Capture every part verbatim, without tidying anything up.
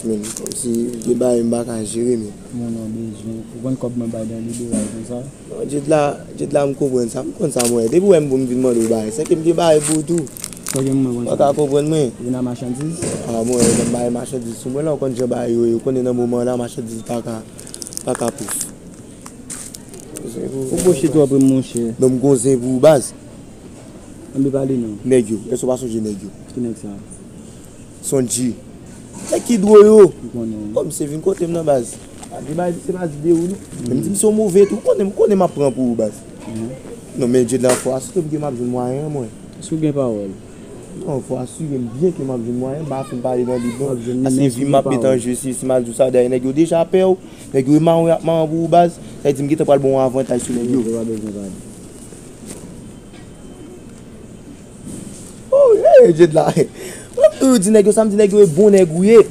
Men, kòmsi gen bagay m pa ka jere, men. Mwen nan bezwen. Ou konn kòb mwen bay nan liberal konsa? Non, Djed la, Djed la, m konprann sa. M konn sa, mwen. Depi w wè m pou m vin mande w bagay, se ke m gen bagay pou w tou. Sa gen mwen konsa? Ou pa ka konprann mwen. Ou vin a machandiz? A, mwen, lè m bay machandiz sou mwen la, ou konn jan bagay yo ye. Ou konnen nan moman la, machandiz pa ka, pa ka pouf. Ou bouche twòp wi, monchè. Non, m gon zen pou ou, baz. Ann pale non. Nèg yo, èske w pa sonje nèg yo? Ki nèg sa? Sondji. Nèg ki dwo yo. M konnen. Kòm se vin kote m nan, baz. Li bay, se pa ide ou non. Men m di misye w move tou. Ou konnen, m konnen m ap pran pou ou, baz. Mhm. Non, men Djed la, fò asire m ke m ap jwenn mwayen an, mwen. Si w gen pawòl. Non, fò asire m byen ke m ap jwenn mwayen, m pa fin pale nan liv non. Paske vi m ap met an je si, si m al di w sa, dayè nèg yo deja pè w, nèg yo e mawon y ap mawon pou ou, baz. Sa vle di m gentan pral ba w yon avantaj sou nèg yo. Yo pa bezwen pale. Oh, hey, Djed la. Mwen toujou di nèg yo sa, m di nèg yo e bon nèg ou ye.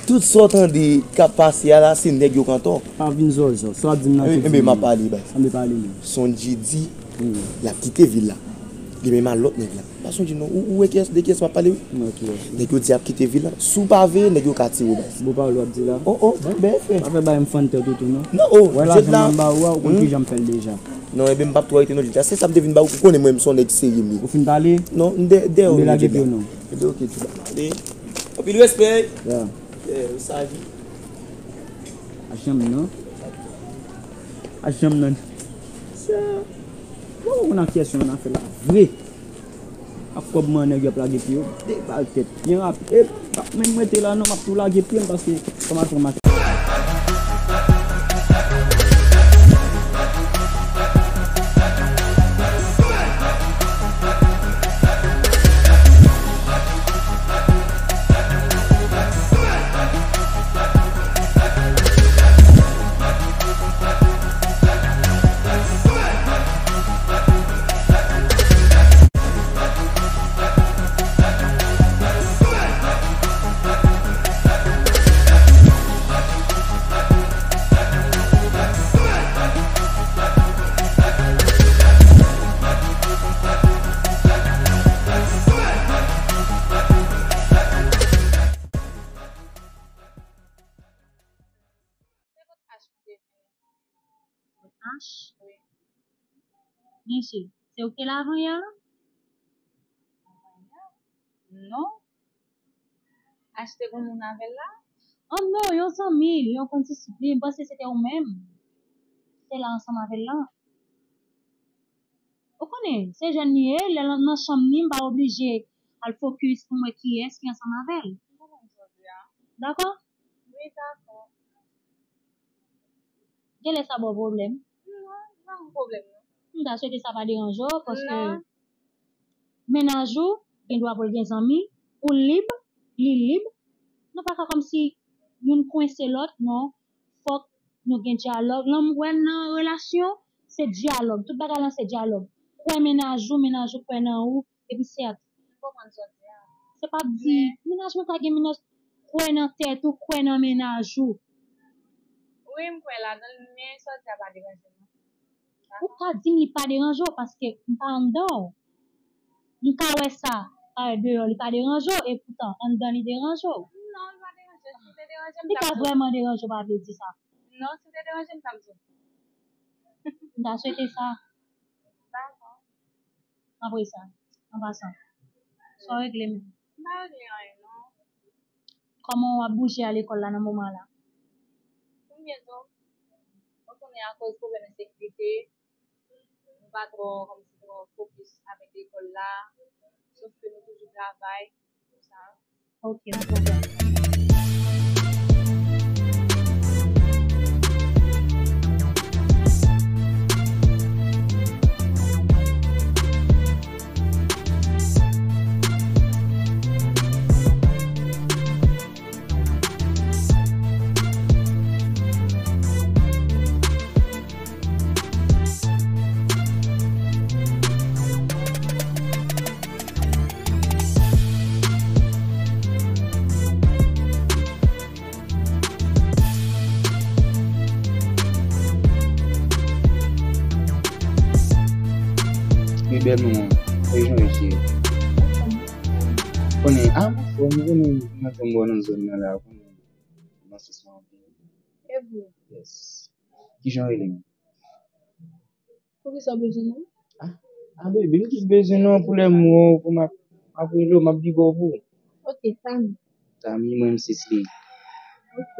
Tout sa w tande k ap pase a la, se nèg yo k antò. Pa vin zòzò. Sa w ap di m nan, enben, m ap pale, baz. Ann pale non. Sondji di l ap kite vil la. Li menm a lòt nèg la. Pa sonje non. Ou, ou wè kiyès, de kiyès m ap pale, wi? Mwen kiyès? Nèg yo di ap kite vil la. Si w pa veye, nèg yo ka tire w, baz. Bon pawòl w ap di la. Oh, oh, bon, bèl fè. Pa fè bay m fann tèt ou tou non. Non, oh, wè lajan m ba ou a, ou konn kijan m fè l deja. Non, enben, m p ap twò rete non, Djed la. Se sa m te vin ba ou, ou konnen mwen, m se yon nèg serye m ye. Ou fin pale? Non, m dèyè w, Djed la. Enben, lage pye w non. Enben, oke, Djed la. Ale. Anpil respè. Ya. Yeah, ou saj wi. A janm nan. A janm nan. Sa. Ou pa konn nan kiyès yon afè la vre. Ak kòb mwen nèg yo ap lage pye yo. De bal tèt. Byen rapid. E, pa menm rete la non, m ap tou lage pye m paske kòm afè mache. Se kot H mwen te vini. Kot H? Wi. Mesye, se ou ki te la avan yè a? Avan yè? Non. H te gon moun avè l la? Oh non, yon zanmi l, yon kondisip li, m panse se te ou menm. Te la ansanm avè l la. Ou konnen, se jèn li ye, lè l nan chanm li, m pa oblije al fokis pou m wè kiyès ki ansanm avè l. M konprann sa w di a. Dakò? Wi, dakò. Genlè sa ba w pwoblèm? Non, pa yon pwoblèm, non. M ta swete sa pa deranje w, paske mennaj ou gen dwa pou l gen zanmi, ou lib, li lib. Nou pa ka kòmsi youn kwense lòt, non. Fòk nou gen dyalòg. Lan m wè nan relasyon, se dyalòg. Tout bagay lan se dyalòg. Kwè mennaj ou, mennaj ou kwè nan ou, epi sèt. M konprann sa w di a. Se pa di, mennaj mwen ta gen mennaj, kwè nan tèt ou, kwè nan mennaj ou. Wi, m kwè ladan l, men sa w di a pa deranje m non. Ou ka di m li pa deranje w paske m pa anndan w. M ka wè sa parèt deyò li pa deranje w, epoutan anndan li deranje w. Non, li pa deranje m. Si te deranje m, li ka vrèman deranje w, pa vle di sa. Non, si te deranje m, t ap di w. M ta swete sa. Dakò. Apre sa, an pasan, sa w regle menm? M pa regle anyen non. Kòman w ap bouje a lekòl la nan moman la? M byen tou. Ou konnen akoz pwoblèm ensekirite, nou pa twò, kòmsi twò fokis avèk lekòl la. Sof ke nou toujou travay. Ok, pa pwoblèm. Wi, bèl manman, se jan yo ye. Konnen, a, m anfòm, konnen, m anfòm bò nan zòn nan la, konnen. Yes. Kijan w rele m? Poukisa w bezwen non? Ah, ah, baby, m jis bezwen non pou lè m wè w, pou m ap, m ap rele w, m ap big up ou. Ok, Tami. Tami, mwen m se Slay. Ok.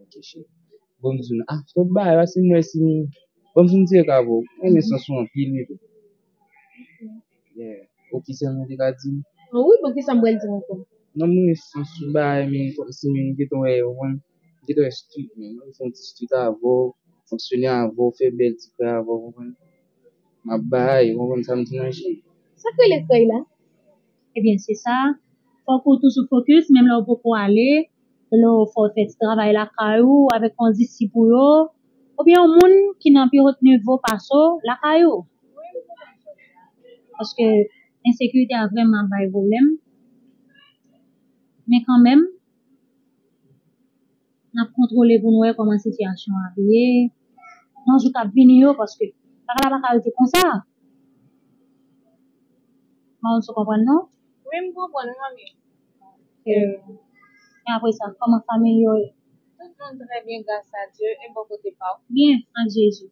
Ok, cheri. Bon, m di w non. Ah, fòk bagay la, si m wè si m, bon, m fin tire ka avè w. Mwen renmen sans ou anpil, baby. Ok. Yeah. Ok, sèlman te ka di m. Ah wi, bon, kisa m pral di w ankò? Non, mwen renmen sans ou bagay, men kòmsi men m gentan wè, w konprann? M gentan wè street, men mwen fè yon ti street avè w, fonksyone avè w, fè bèl ti frè avè w, w konprann? M ap bay, w konprann sa m di nan je. Sa k rele krèy la? Ebyen, se sa. Fòk ou toujou fokis, menm lè w poko ale, lè w fè, w fè ti travay lakay ou avèk yon disip ou yo, oubyen yon moun ki nan pi wot nivo pase w lakay ou. Paske ensekirite a vrèman ap bay pwoblèm. Men kanmenm, n ap kontwole pou n wè kòman sitiyasyon an ap ye nan jou k ap vini yo, paske bagay la pa ka rete konsa. Mwen, ou konprann non? Wi, m konprann, wi, manmi. E, e apre sa, kòman fanmi yo ye? Tout moun trè byen, gras a Dye, e bò kote pa w? Byen, ak Jezi.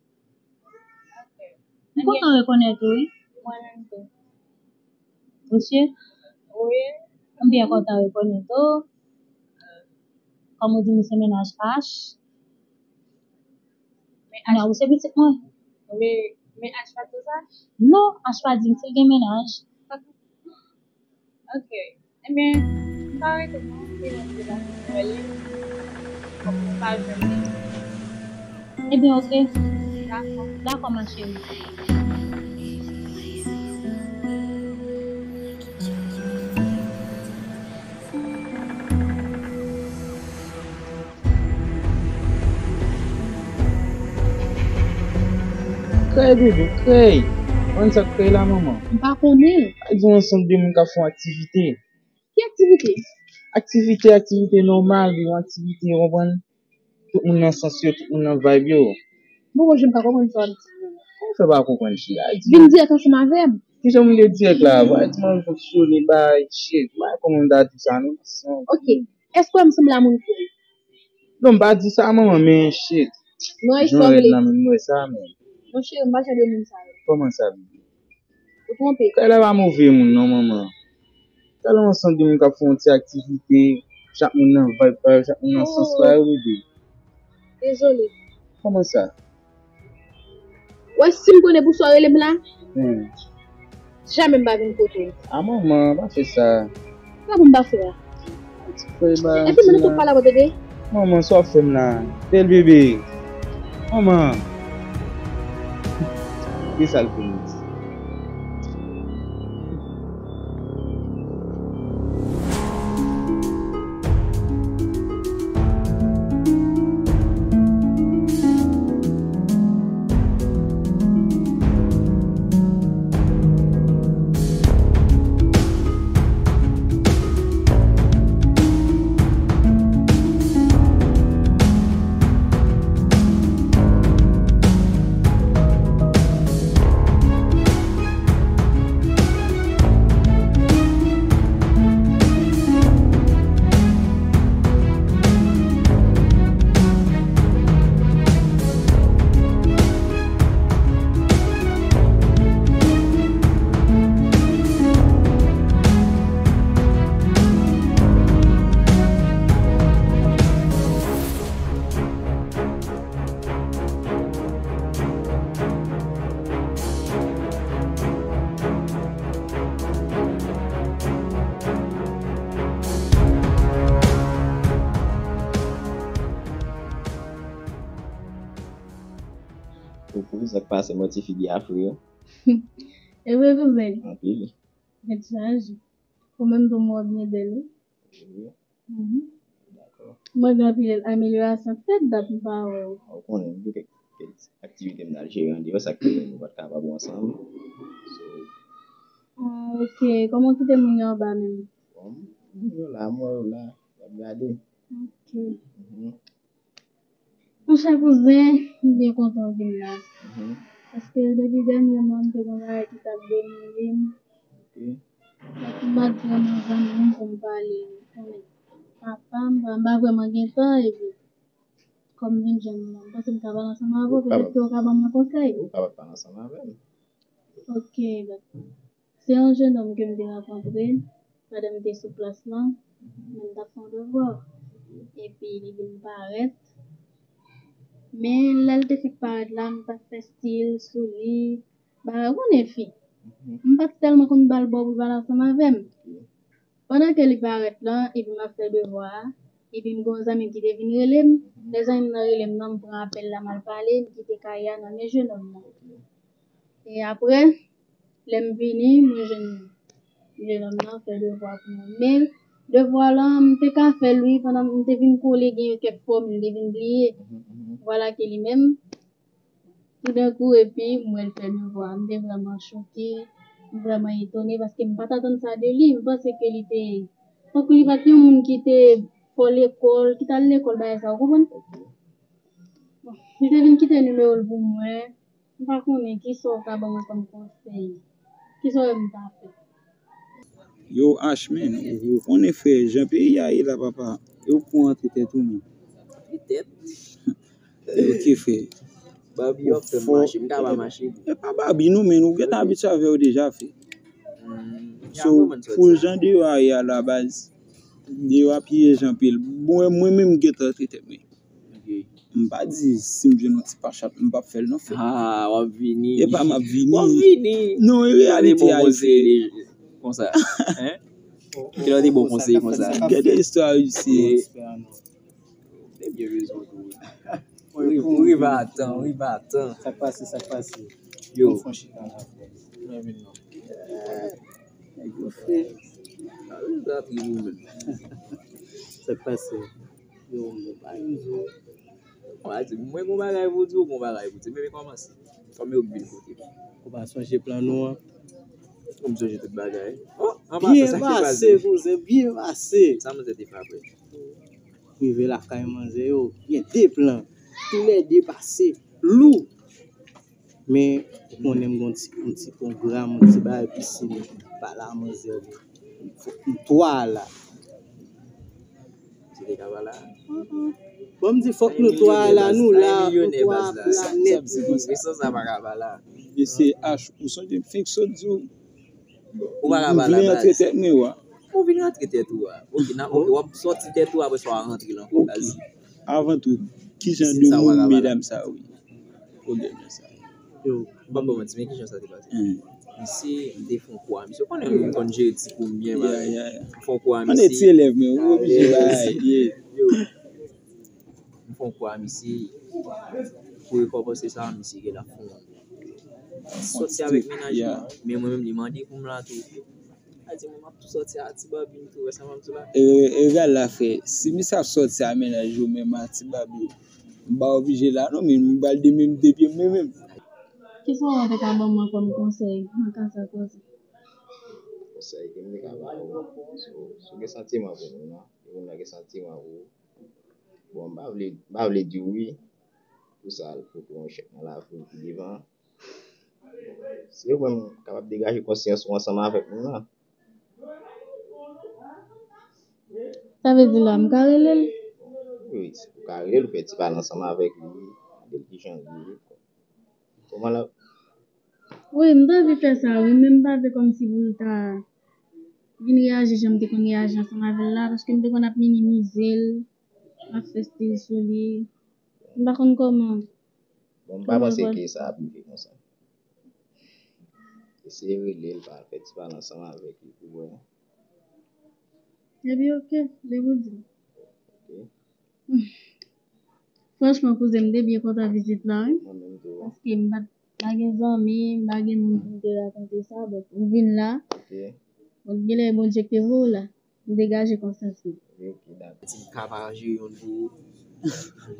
Ok. M kontan rekonèt ou, wi. Mwen menm tou. Mesye? Wi. M byen kontan rekonèt ou. Kòm ou di m se mennaj H. Men H. Ou se pitit mwen. Wi, men H pa di w sa? Non, H pa di m si l gen mennaj. Ok. Ebyen, m pa rete non, si mwen te la, mwen li. Fòk mwen pa jwenn li. Ebyen, ok. Dakò. Dakò, ma chérie. Krèy, bebe, krèy. Konn sa k krèy la, manman? M pa konnen. Ay, di yon ansanm de moun k ap fè yon aktivite. Ki aktivite? Aktivite, aktivite nòmal, yon aktivite, w konprann? Tout moun nan sans yo, tout moun nan vibe yo. Bon, bon, je m pa konprann sa w ap di yo. Kòman w fè pa konprann, cheri? Vin dirèk ansanm avè m. Kijan moun te dirèk la? Vwa di m anvi fonksyone, bay, shit. M pa kòmandan di sa, non. Ok. Èske w wè m sanble a moun krèy? Non, m pa di sa, manman, men shit. Non, e jan w rèd sanble. Nan men m wè sa, men. Non, cheri, m pa jan de moun sa yo. Kòman sa, bebe? Ou twonpe. Kay la pa move moun, non, manman. Kay la yon ansanm de moun k ap fè yon ti aktivite. Chak moun nan vibe pa yo, chak moun nan sans pa yo, bebe. Dezole. Kòman sa? Wè, si m konnen pou sa w rele m la, hmm, jamè m pa vin kote w. A, manman, pa fè sa. Sa pou m pa fè a? Ti frè ba. Epi, mwen tou pale avè w, bebe. Manman, sa w ap fè m la? Bèl bebe. Manman. Ki sa l fè m di? Ou, ou, sa k pase, mwen ti figi a fre yo. E vre, kouzen? Anpil. Tèt chaje. Ou menm tou, mwen byen bèl, wi. Wi. Mhm. Dakò. Mwen gen anpil amelyorasyon, fè dat m pa wè w. Ou konnen, m gen kèk, kèk aktivite m t al jere andeyò, sa k fè nou pa t ka pa bon ansanm. So, ah, ok. Kòman w kite moun yo anba menm? Bon, moun yo la, m wè yo la, y ap gade. Ok. Mhm. Monchè kouzen, m byen kontan w vin la. Mhm. Paske depi dènyèman, m te gen yon bagay ki t ap domine m. Ok. Donk, m pa t vrèman zanmi m pou m pale, ou konnen. Papa m, pa, m pa vrèman gen tan, epi kòm jèn jèn, m panse m ka pale ansanm avè w, petèt ke w ka ban mwen konsèy. Ou kapab pale ansanm avè m. Ok, dakò. Se yon jennonm ke m te rankontre pandan m te sou plas lan, men m t ap fè yon devwa. Epi li vin parèt. Men lè l te fèk parèt la, m pa t fè stil sou li, bagay, ou konnen fi. M pa t tèlman konn ba l bò pou l pale ansanm avè m. Pandan ke li parèt lan, epi m ap fè devwa a, epi m gen yon zanmi m ki te vin rele m. Lè zanmi m nan rele m nan, m pran apèl la, m al pale, m kite kay a nan men jennonm nan. E apre, lè m vini, mwen jwenn jennonm nan fè devwa pou mwen. Men, devwa lan, m te ka fè l wi, pandan m te vin kole, gen kèk fòmil m te vin bliye. Vwala ke li menm, toudenkou, epi m wè l fè devwa. M te vrèman choke, m vrèman etone, paske m pa t atann sa de li. M panse ke li te, tankou li pa t yon moun ki te fò lekòl, ki t al lekòl, bagay sa, ou konprann? Bon, li te vin kite nimewo l pou mwen. M pa konnen kisa w ka ban mwen kòm konsèy. Kisa w wè m ta fè? Yo, Ash, men, ou konnen frè, jan peyi a ye la, papa, yo pou antre tèt ou, men. Antre tèt? Ok, frè. Babi yo ap fè m mache, m ka pa mache. E pa babi, non, men, ou gentan abitye avè yo deja, frè. So, pou jan deyò a ye a la baz, deyò a pyeje anpil. Mwen, mwen menm, m gentan antre tèt mwen. M pa di si m jwenn yon ti pachat, m p ap fè l non, frè. Ah, w ap vini. E pa m ap vini. W ap vini. Non, e reyalite a, frè. Konsa. Hein? Kilè w te bon konsèy konsa? Gade istwa isi. Ou gen rezon tou. Ou rive a tan, ou rive a tan. Sa k pase, sa k pase? Yo. Ann fè yon chita la, frè. Mwen vin non. Nèg yo fre. Sa rive ou menm. Sa k pase? Yo, mwen pa rive. Mwen di, mwen gon bagay pou di, ou gon bagay pou di. Men, men kòmanse. Kòm yo vin kote. Ou pa sonje plan nou an? Ou m sonje tout bagay. Byen pase, kouzen, byen pase. Sa manzè te fè apre? Rive lakay manzè yo, gen de plan. Toulède pase lou. Men, ou konnen m gon ti, yon ti pwogram, yon ti bagay pisin. Pale a manzè. Fòk nou twa la. Ti te ka pale a. Bon, m di fòk nou twa la, nou la, nou twa la nèt. Sa sa pa ka pale a. Mesye H, ou sonje m fenk sot di w. Ou pa ka pale a baz. Vle antre tèt mwen wa. Ou vin rantre tèt ou a. Ok, w ap sòti tèt ou apre sa w a rantre l ankò baz. Avan tou, kijan de moun medam sa yo ye? Pwoblèm nan sa. Yo, m p ap ba w manti, men kijan sa te pase? Misye, m te fè yon kou a misye. Ou konnen m konn jere ti kou m byen baz. M fè yon kou a misye. Ann ti elèv men, ou oblije bay. Yo. M fè yon kou a misye. Pou rekonpanse sa, misye gen la fè yon sòti avèk mennaj li. Men mwen menm, li mande pou m la tou. Li di mwen m ap tou sòti a ti babi m tou, wè sa m ap di w la. E, egal la frè, si misye ap sòti a mennaj ou menm a ti babi w, m pa oblije la non, men m pral demen m de pye mwen menm. Kisa w wè te ka ban mwen kòm konsèy nan ka sa koze? Konsèy ke m te ka ba w, si w, si w gen santiman pou moun nan, e moun nan gen santiman pou ou. Bon, m pa vle, m pa vle di w wi pou sa, pou tou yon chèk nan lavi w pi devan. Si w menm kapab degaje konsyans ou ansanm avèk moun nan. Sa vle di la, m ka rele l? Wi, si w ka rele l, ou fè ti pale ansanm avèk li, mande l kijan l ye. Kòman l ap? Wi, m ta anvi fè sa wi, men m pa vle kòmsi pou l ta vin reyaji jan m te konn reyaji ansanm avè l la, paske m te konn ap minimize l, ap fè stil sou li. M pa konn kòman. Bon, m pa panse ke sa ap rive konsa. Eseye rele l, pa fè ti pale ansanm avèk li pou wè. Epi ok, depi w di m. Franchman, kouzen, m te byen kontan vizit la wi. Paske m pa t, pa gen zanmi, m pa gen moun pou m te rakonte sa, donk m vin la. Donk genlè Bondye k te voye w la. M degaje konsyans mwen. Ti m ka pa jere youn pou ou.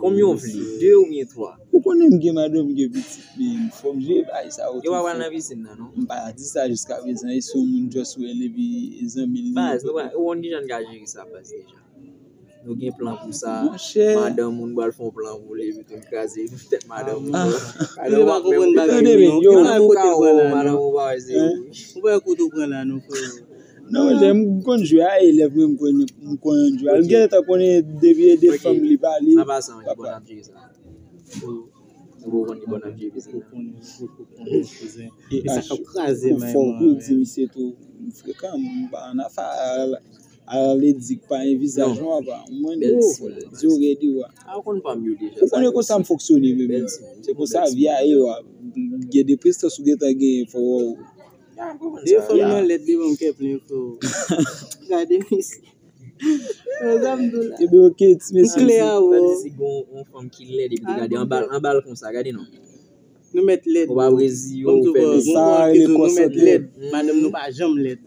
Konbyen w vle? De oubyen twa? Ou konnen m gen madanm, m gen pitit, men fò m jere bagay sa yo tou. Yo pa pral nan pisin nan non. M pa di sa jiskaprezan, e si yon moun just wè l epi e zanmi l li. Baz, nou pa, ou konn kijan n ka jere sa baz deja. Nou gen plan pou sa. Monchè. Madanm ou, nou pral fè yon plan pou li epi tou n kraze tèt madanm ou. Yo pa konprann bagay yo non. Yo pa kote w pran la non. Ou pa kote w pran la non frè. Non, lè m konn jwe a elèv mwen, m konn, m konn jwe a. L genlè ta konnen depi e de fanm li. Pale, an pasan, ki bò n ap jere sa? Ou konn ki bò n ap jere biznis la? E sa k ap kraze men. Fò pou di misye tou, m frekan, m pa nan afè a, a lè di k pa yon vizaj non, apa. Mwen di w rèd yo a. A, ou konn pa m yo deja. Ou konnen konsa m fonksyone menm. Se konsa vi a ye wa. Gen de prestans ou gentan genyen fò wè w. Defo m nan lèd li ban m kè plen frè. Gade misye. Ebyen, ok, ti mesye. M klè a, bro. Sa di si gon yon fanm ki lèd epi li gade anba l, anba l konsa, gade non. Nou mèt lèd. Ou pa prezi yo, ou fè lèd. Sa rele konsantman. Nou mèt lèd. Madanm nou pa janm lèd.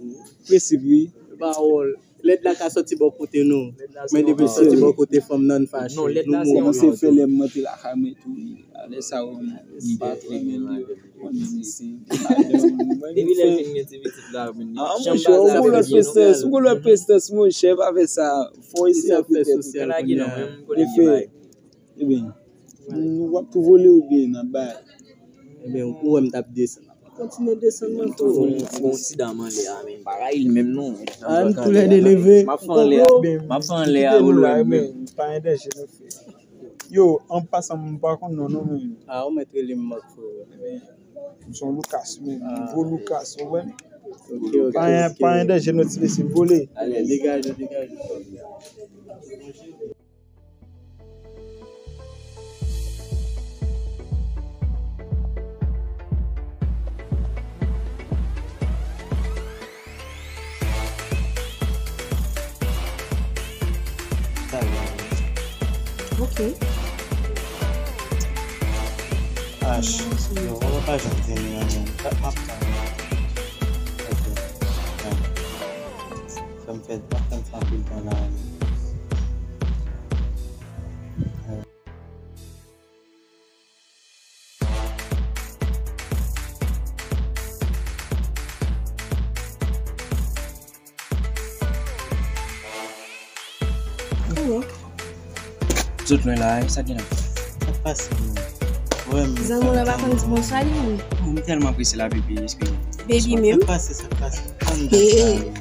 Prensip, wi. Pawòl. Lèd la ka soti bò kote nou. Men depi l soti bò kote fanm nan, n fache. Nou mouri. Kòmanse fè lè m monte lakay mwen tou. Alè sa yo, m pa t renmen l. Depi lè l fin gen ti pitit la, vin. Ah, monchè, ou gon lòt prestans, ou gon lòt prestans, monchè, pa fè sa. Fò eseye ap fè sosyal kounye a. Ebyen, nou w ap tou vole oubyen n ap bay? Ebyen, ou wè m t ap desann. Kontinye desann mwen tou. Bon, bon, sida m anlè a, men m pa rayi l menm non. Ann toulède leve. M ap fè anlè a, m ap fè anlè a, ou lwen menm. Pa gen danje nou fè. Yo, an pasan, m pa konn non nou menm. Ah, ou mèt rele m Marc, frè. M se yon Lucas menm, gwo Lucas, ou wè. Ok, ok, ok. Pa gen danje nou ti mesye, vole. Alè, degaje, degaje. Ok. Ach, yo, ou pa janm teni an menm. Kat m ap tann. Ok. Fè m fè, pa fè m fè anpil tan la. Hello. Zot lwen la, sa gen la? Sa k pase, man? Zanmi w la pa konn di bonswa li menm. Oh, m tèlman prese la, baby, eskize m. Baby menm. Sa k pase, sa k pase? Hey.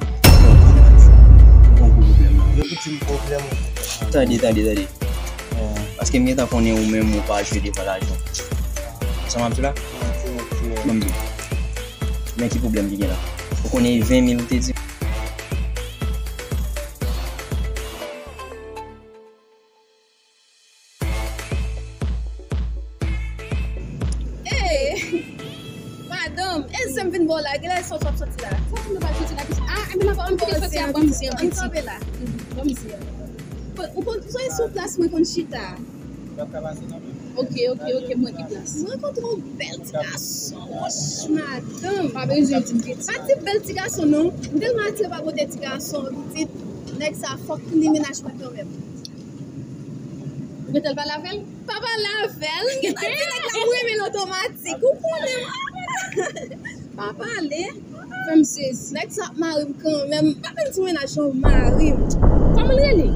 Bon, bon pwoblèm la. Yo pou di m pwoblèm ou. Tande, tande, tande. Paske m gentan konnen ou menm ou pa jwe devan lajan. Sa m ap di la? Ban m di w. Men ki pwoblèm ki gen la? Ou konnen e ven mil ou te di? Ey! Madanm, e zen m vin ba w la, genlè sa w ap soti la. Sa w ap soti la? Ah, enben, m ap kite soti a, ban m zen an. Ann kanpe la. Ban m zen an. Ou konn, ou sonje sou plas mwen konn chita. Ok, ok, ok, mwen ki plas. Mwen rankontre yon bèl ti gason, wouch, madanm. Pa bezwen di m betiz. Pa di bèl ti gason, non. M tèlman atire pa bote ti gason, pitit. Nèg sa fòk li mennaj mwen kanmenm. Ou gentan pale avè l? Pa pale avè l. M gentan di nèg la m renmen l otomatik. Ou konnen m. Pa pale. Fè m sezi. Nèg sa ap mari m kanmenm. M pa menm ti mennaj, se yon mari m. Kòman l rele?